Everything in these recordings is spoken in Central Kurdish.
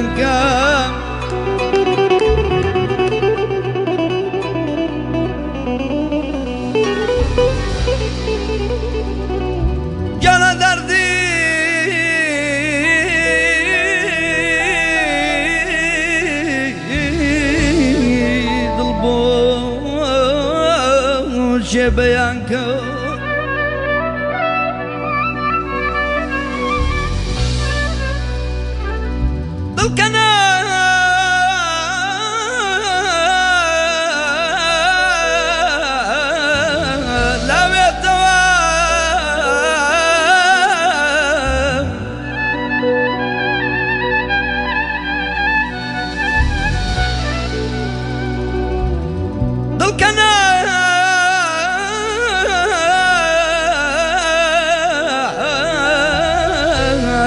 بەیان کەم. گیانە دەردی دڵ بۆ کێ بەیان کەم. دڵ کەنە لاوێتەوە. دڵ کەنە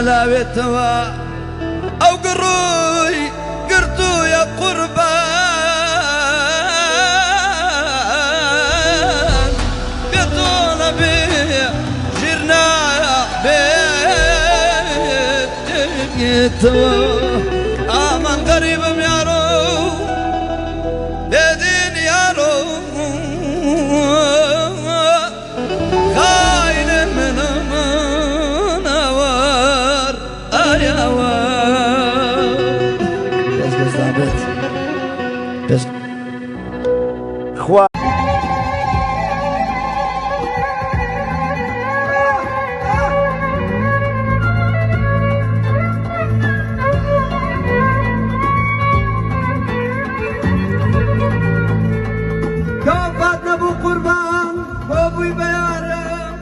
لاوێتەوە. ئەو گڕووی گرتوویە قوربان بێ تۆ نەبێ ژیر نابێتەوە. ئامان غەریبم یارۆ بێدین یارۆ خاین من منەوەر ئایاوە. بەس بەس بێت بەس. خوا کافات نەبوو قوربان بۆ بووی بەیارم.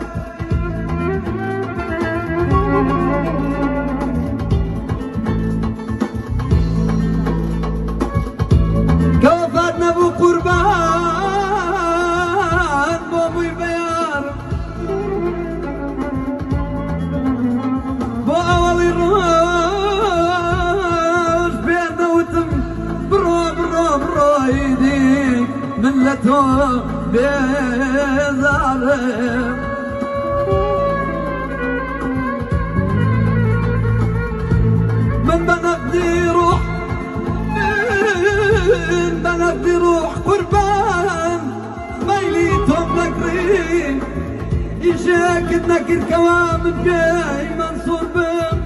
کافات نەبوو قوربان بۆ بووی بەیارم. بۆ ئەوەڵی ڕۆژ پێ نەوتم بڕۆ بڕۆ بڕۆیدی من لە تۆ بێزارم. من بە نەقدی ڕۆح من بە نەقدی ڕۆح قوربان مەیلی تۆم نەکڕی. ئیشێکت نەکرد کەوا من پێی مەنسوور بم.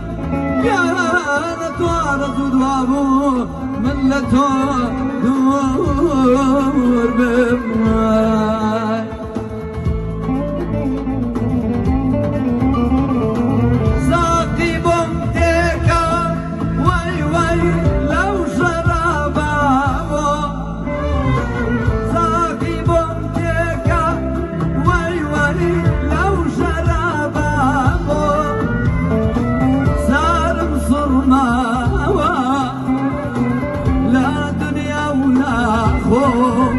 یانە تۆ ئارەزوو دوابوو من لە تۆ دوور بم. ساقی بۆم تێکە وەی وەی لەو شەراباوە. ساقی بۆم تێکە وەی وەی لەو شەراباوە. سارم سوڕماوە لە دنیا و لە خۆم.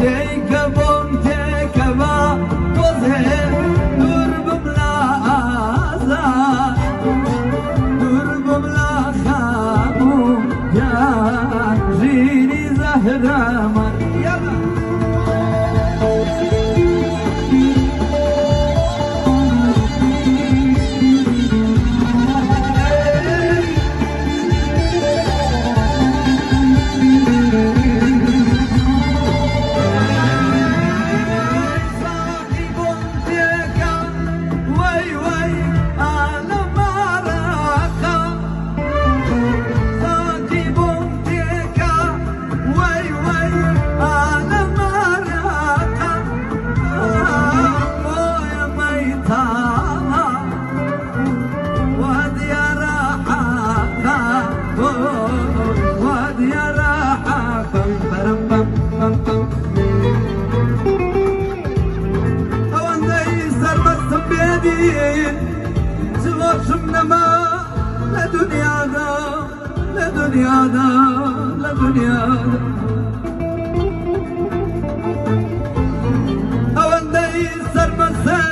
تێکە بۆم تێکە بە تۆزێ دوور بم لە ئازار دوور بم لە خەم و گیان ژیری زەهرەمەر. یالا. ساقی بۆم تێکە وەی وەی ئالە مارەقە. ساقی بۆم تێکە وەی وەی ئالە مارەقە. بۆیە مەیتاڵە وا دیارە حەقە وا دیارە حەقم پەرم پەم پەم پەم. ئەوەندەی سەرمەستم بێدین چ نەما لە دنیادا لە دنیادا لە دنیادا. ئەوەندەی سەرمەستم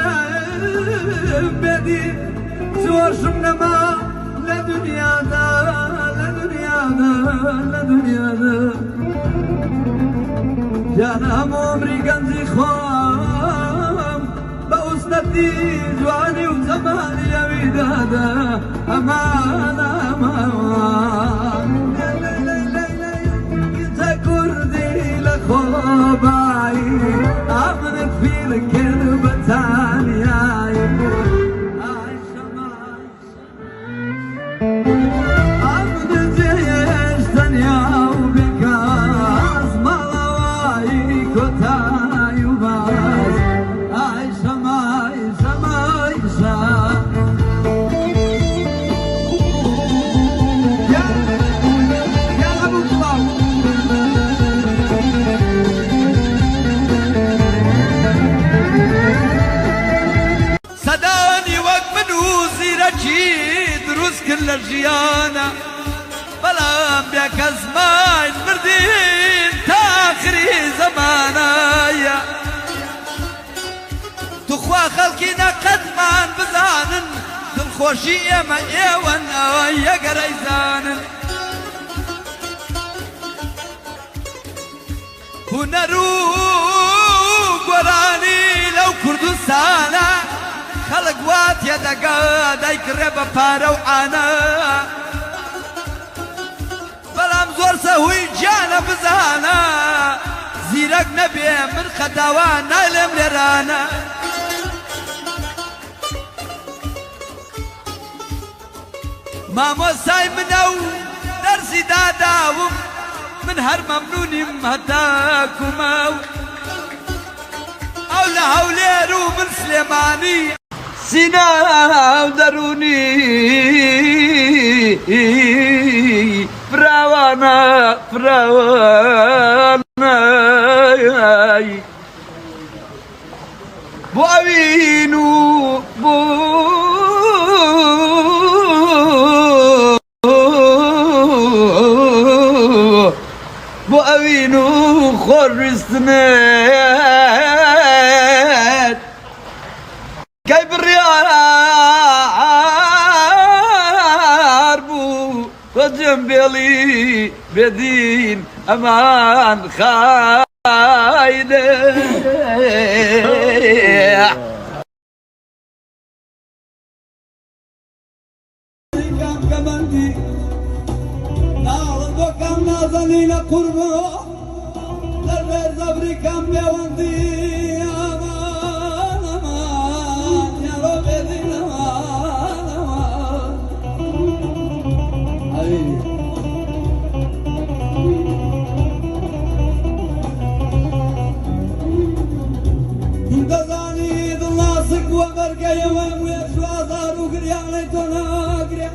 بێدین چۆشم نەما لە دنیادا لە دنیادا لە دنیادا. گیانە هەموو عومری گەنجی خۆم بە ئوسنەتی کوردی جوانی و جەمالی ئەوی دادا ئەمان ئەمان کچە کوردی لە خۆبایی ئەمرت فیر کرد بە تانیایی ئای شەمای سەدانی وەک من و زیرەکی دروست کرد لە ژیانا بەڵام بێکەس ماین مردین تا ئاخری زەمانایە توخوا خەڵکی نەقەدمان بزانن دڵخۆشی ئێمە ئێوەن ئەوەی ئەگەر ئەیزانن. هونەر و گۆرانی لەو کوردستانە خەڵک وا تێدەگا دەیکڕێ بە پارە و عانە بەڵام زۆر سەهوی گیانە بزانە زیرەک نەبێ من خەتاوا نایڵێم لێرانە. مامۆستای منە و دەرسی داداوم من هەر مەمنونیم هەتاکو ماو ئەو لە هەولێر و من سلێمانی. سینا و دەروونی فراوانە فراوانە بۆ ئەوین و بۆ بۆ ئەوین و خۆشویستنت کەی بڕیار بوو تۆ جێم بێڵی بێدین ئەمان خاینێ. کام کەمەندی ناڵم بۆ کام نازەنینە قوربۆ لەژێر زەبری کام پێوەندی ئامان ئەمان یارۆ بێدین ئەمان ئەمان ئەی دەزانی دڵ ناسک بووە بەرگەیەوە وێش و ئازار و گریانەی تۆ ناگرێ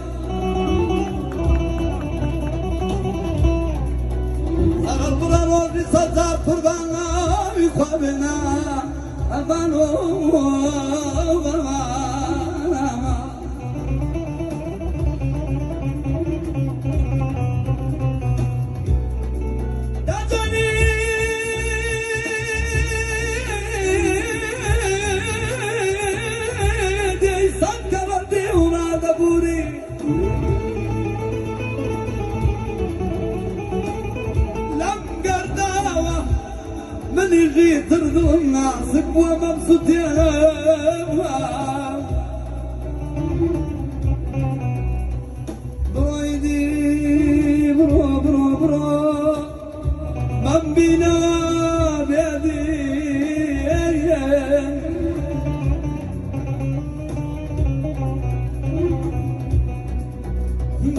ئەگەر بڕە ڕۆژی سەد جار قوربان ناوی خوا بێنە ئەمان و ئەمان ئەمان. منیژی تر دڵم ناسک بووە مەمسوتێنەوە بڕۆی دی بڕۆ بڕۆ بڕۆ مەمبینە بێدی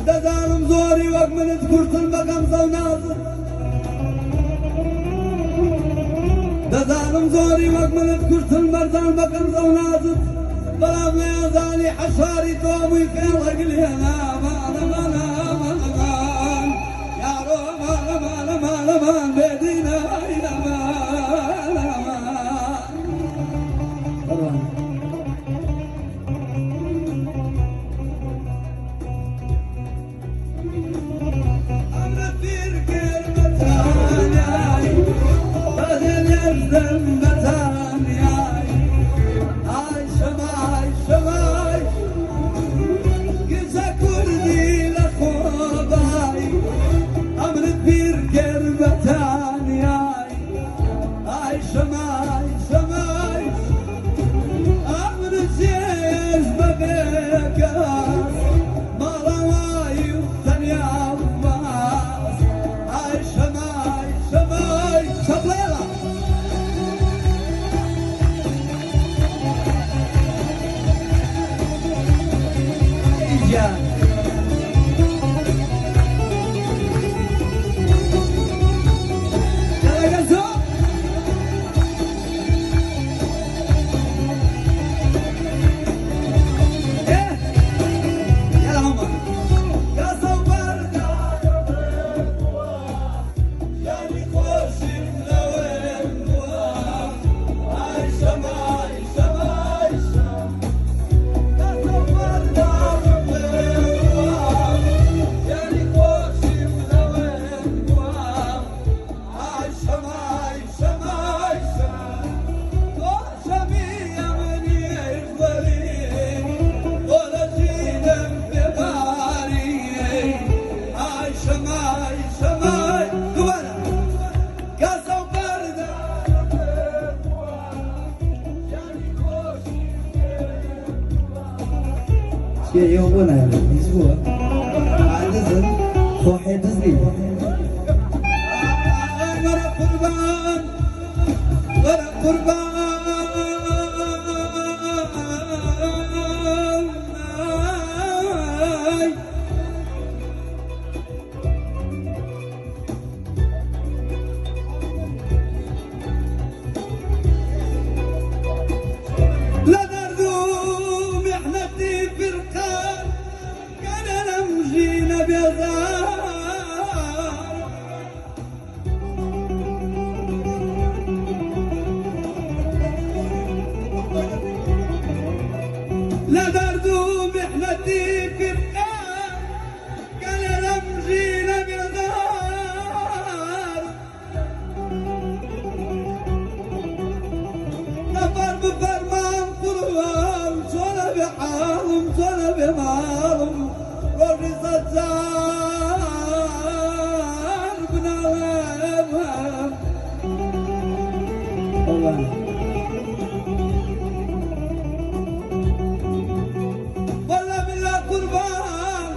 دەزانم زۆری وەک منت کوشتن بە غەمزە و نازت دەزانم زۆری وەک منت کوشتن بەرزان بە غەمزە و نازت بەڵام نەیانزانی حەشاری تۆ هەمووی فێڵەگلێنە ئەمان ئەمان ئەمان ئەمان یارۆ ئەمان ئەمان ئەمان ئەمان بێدینە ئەی ئەمان ئەمان قوربان. چیە ئێوە بۆ نایڵێن هیچ بووە عاجزن خۆ حێدز نین. وەرە قوربان وەرە قوربان لە دەرد و میحنەتی فرقان گەلە لەم ژینە بێزار. لە دەرد و میحنەتی فرقان گەلە لەم ژینە بێزار. نەفەر بفەرمان قوربان چۆنە بێ حاڵم چۆنە بێ ماڵم ڕۆژی سەد جار بناڵم. والله بالله قربان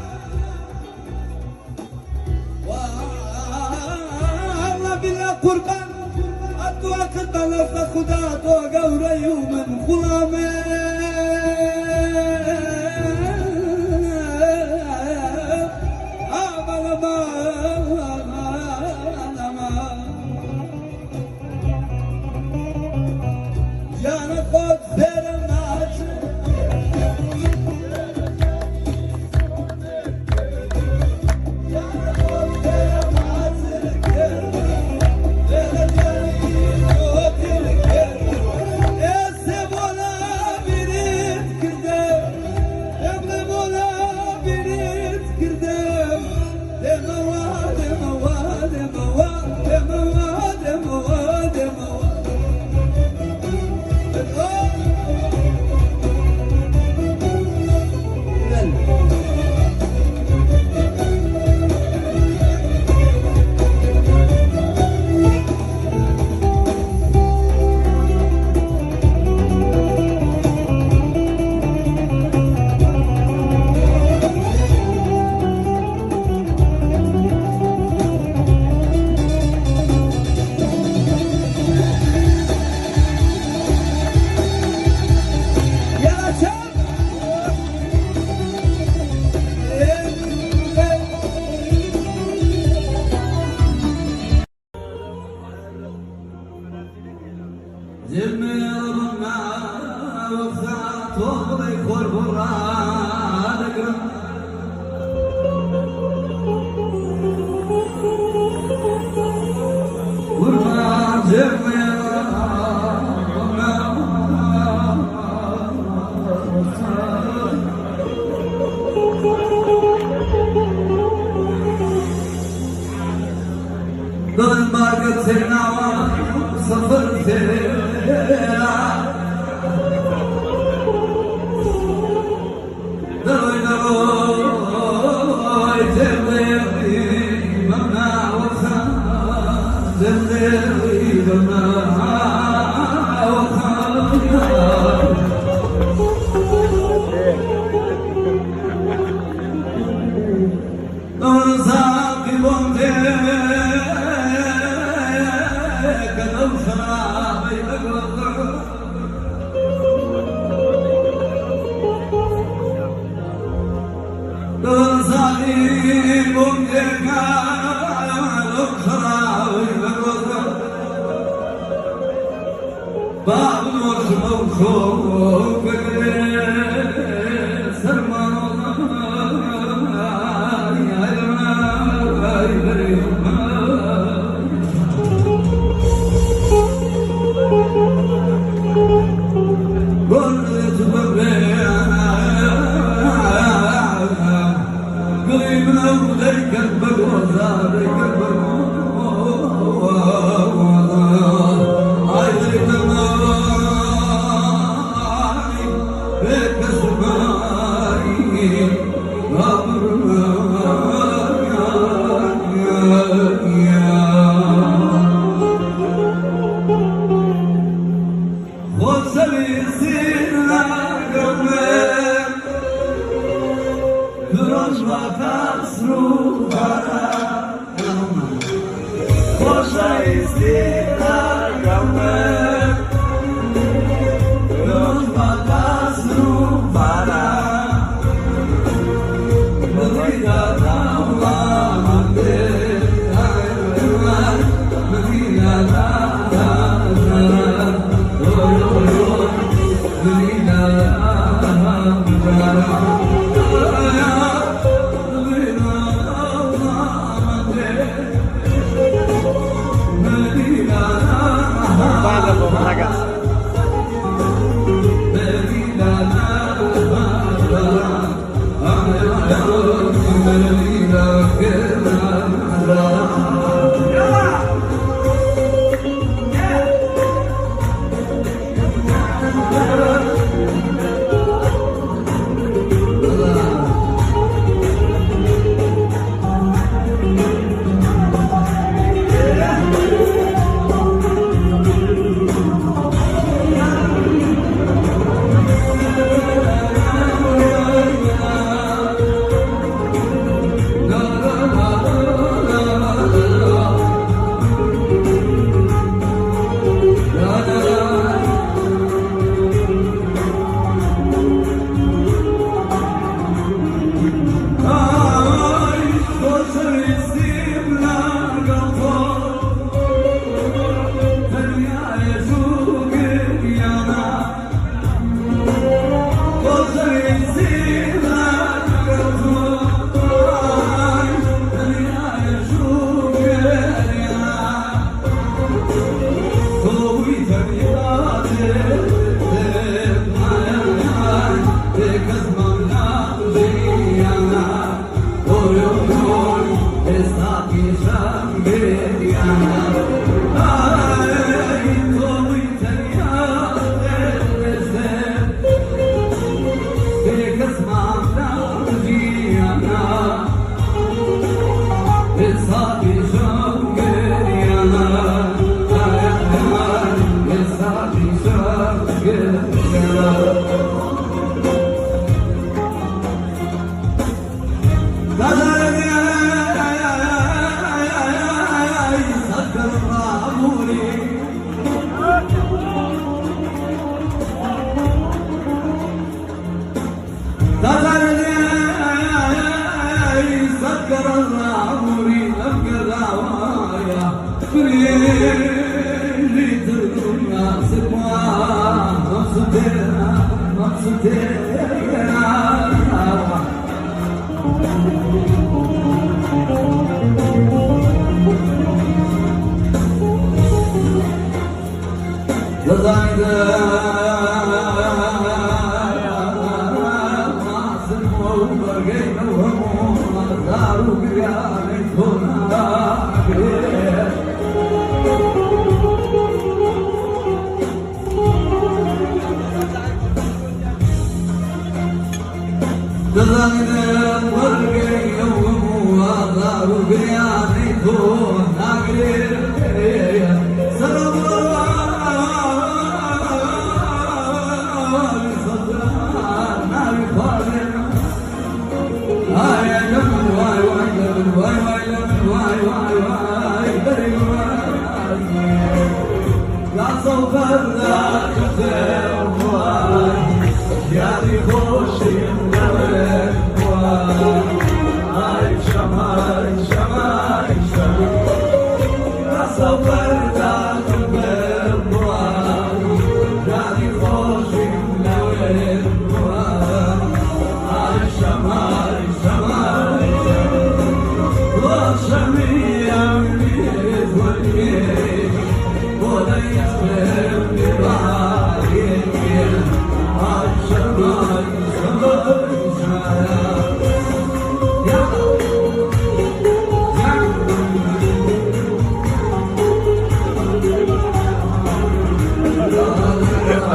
والله بالله قربان ئەتوە کرد بە لەسە خودا تۆ گەورەی و من غوڵامێ گیانە خۆت فێرم ناچن. دڵم باگە تێناوە سەفر تێرا دڵی دەڕۆی تێڵێڕی بەمناوەخە تێڵێڕی بەمناوەخە. ساقی بۆم تێ کە دڵ شەرابەی لەگەڵ ساقی بۆم تێ کە دڵ شەرابەی لەگەڵ باب نۆشمە و شۆکەگرێ سەرمان.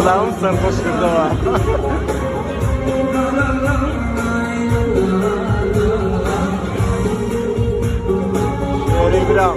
ئەڵام سەرخۆش کردەوە. شێری برام.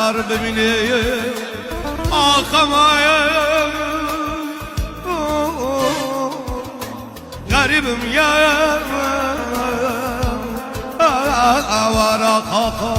زار بمینێ ئاخەمایە غەریبم یا ئاوارە خاخە.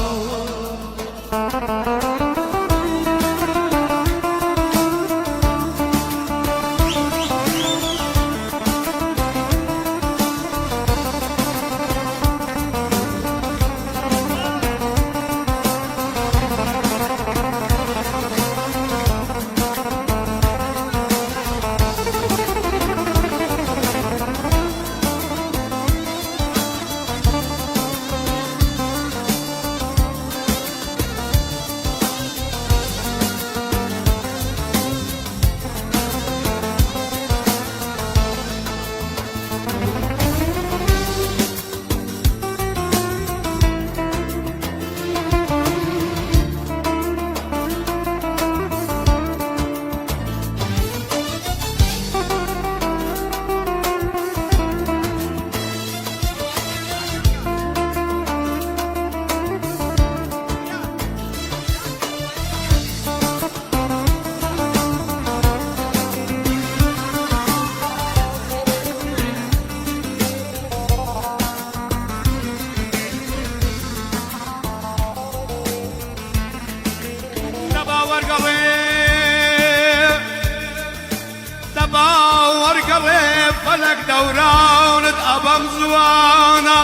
دەباوەرگەڕێ فەلەک دەورانت ئەبەم زوانە.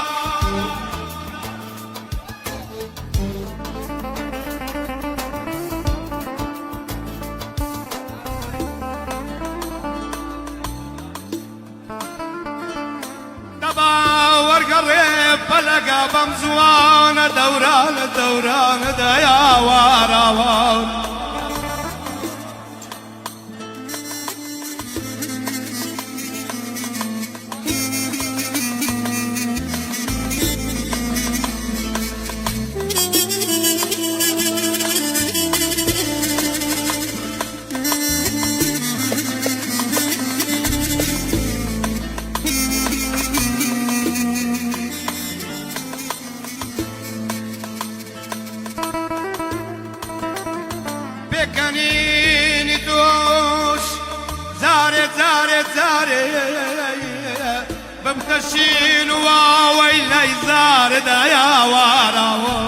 دەباوەرگەڕێ فەلەکە بەم زوانە دەورانە دەورانە دەیاواراوان. پێکەنینی تۆش زارێ زارێ زارێ بمتەشین واوەی لای زارێ دایاواراوە.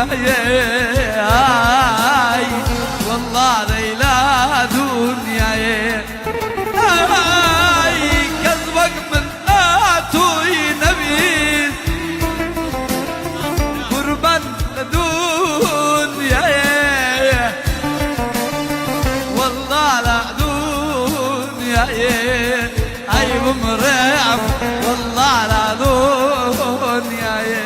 دنیایێ، وەڵڵا لەیلا دنیایێ، ئای کەس وەک من ئاتووی نەبیست، قوربان لە دنیایێ، وەڵڵا لە دنیایێ، ئەی بمرم وەڵڵا لە دنیایێ.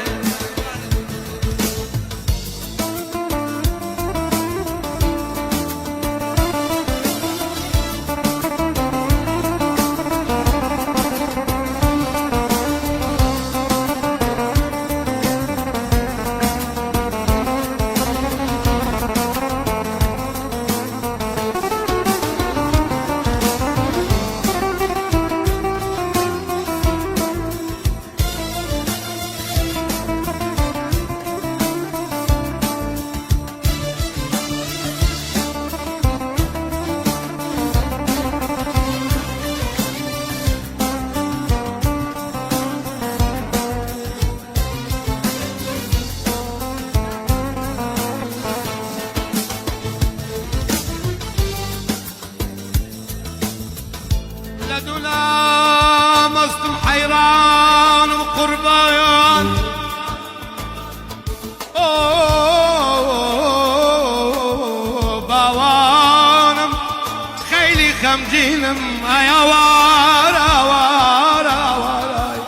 لە دولا مەستم حەیران و قوربان، ئۆ باوانم خەیلی خەمگینم، ئەی ئاوار ئاوار ئاوارای.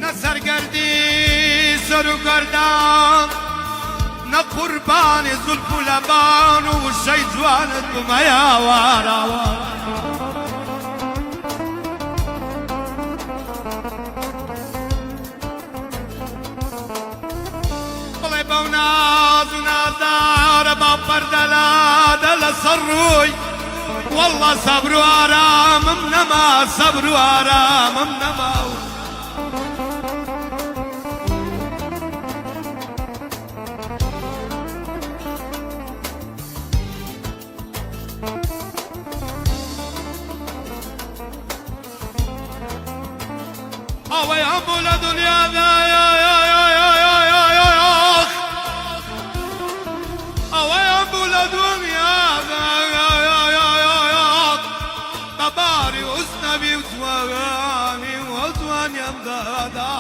نە سەرگەردی سەر و گەردان، نە قوربانی زولف و لەبان و وشەی جوانت بمەیا واراوە. بڵێ بەو ناز و نازدارە با پەردەلادە لەسەر ڕووی، واللە سەبر و ئارامم نەما، سەبر و ئارامم نەما. ئەوەی هەبوو لە دنیادا ئەوەی هەبوو لە دنیادا بە باری ئوسنەبی و جوانی و جوانیان دادا.